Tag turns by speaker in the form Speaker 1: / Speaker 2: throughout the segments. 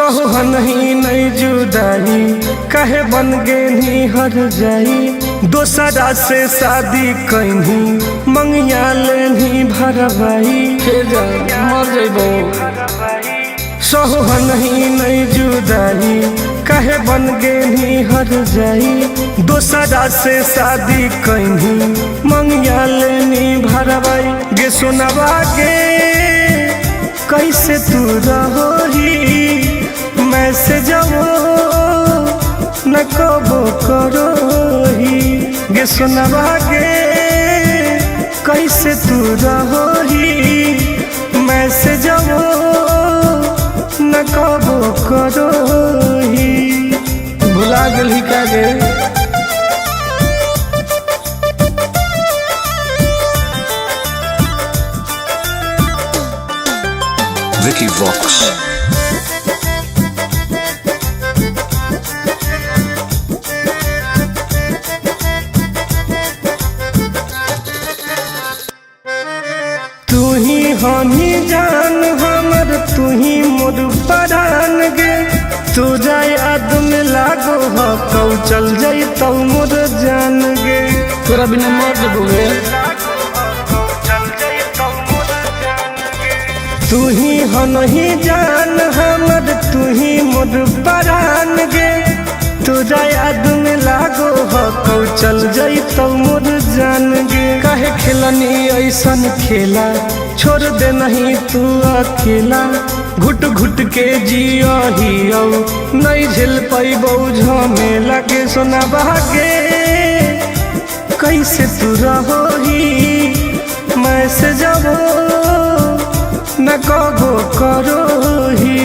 Speaker 1: सोहन ही नहीं जुदाई कहे बन गेनी हर जाई। दोसरा से शादी कैनी मंगिया लेनी भरवाई।
Speaker 2: मर जइबो।
Speaker 1: सोहन ही नहीं जुदाई कहे बन गेनी हर जाई। दोसरा से शादी कैनी मंगिया लेनी भरवाई। गे सुनवा गे कैसे तू रहोही मैसेज न कबो करोही। गे सुनवा गे कैसे तू रहोही मैसेज न कबो करोही।
Speaker 2: भुला गेलही का गे?
Speaker 3: Vicky Vox.
Speaker 1: तू ही हनी जान हमर तू ही मोर परान गे। तुझा याद में लागो हो कौ चल जाई तो मोर जान गे।
Speaker 2: तोरा बिना मर जबो गे।
Speaker 1: तू ही हनी जान हमर तू ही मोर परान गे। तुझा याद में लागो हो कौ चल जाई तो मोर जान गे। काहे खेलनी ऐसन खेला छोड़ दे नहीं तू अकेला। घुट घुट के जियो ही औ नहीं झेल पैबौ झमेला के सोना बहागे कैसे तू रहोही मैसेज न कबो करोही।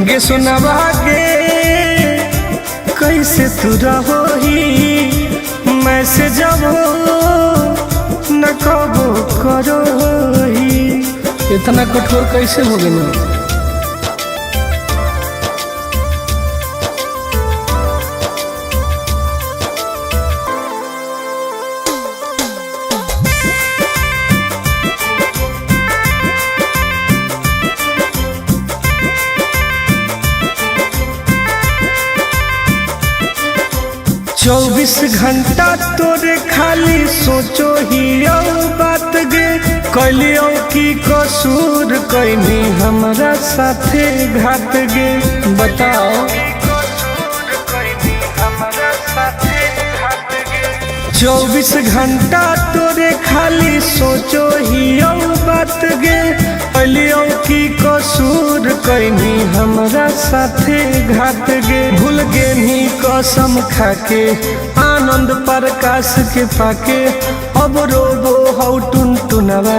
Speaker 1: गे सोना बहागे कैसे तू रहोही मैसेज न कबो करोही।
Speaker 2: इतना कठोर कैसे हो गेल?
Speaker 1: चौबीस घंटा तोरे खाली सोचो ही औ बात गे। कैलियो की कसूर कैनी हमरा साथे घात गे।
Speaker 2: बताओ।
Speaker 1: 24 घंटा तोरे खाली सोचो ही औ बात गे। कैलियो की कसूर कैनी हमरा साथे घात गे। भूल गेनी कसम खाके आनंद प्रकाश के पाके। अब रोबो हौ टुन टुनवा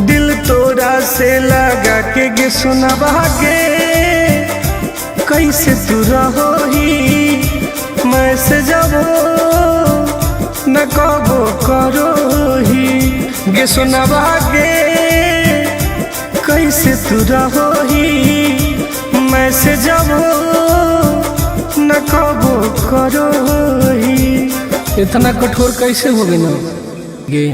Speaker 1: दिल तोरा से लगा के गे सुनवा गे कैसे तू रहोही मैसेज न कबो करोही। गे सुनवा गे कैसे तू रहोही मैसेज न कबो करोही।
Speaker 2: इतना कठोर कैसे हो गेल गे?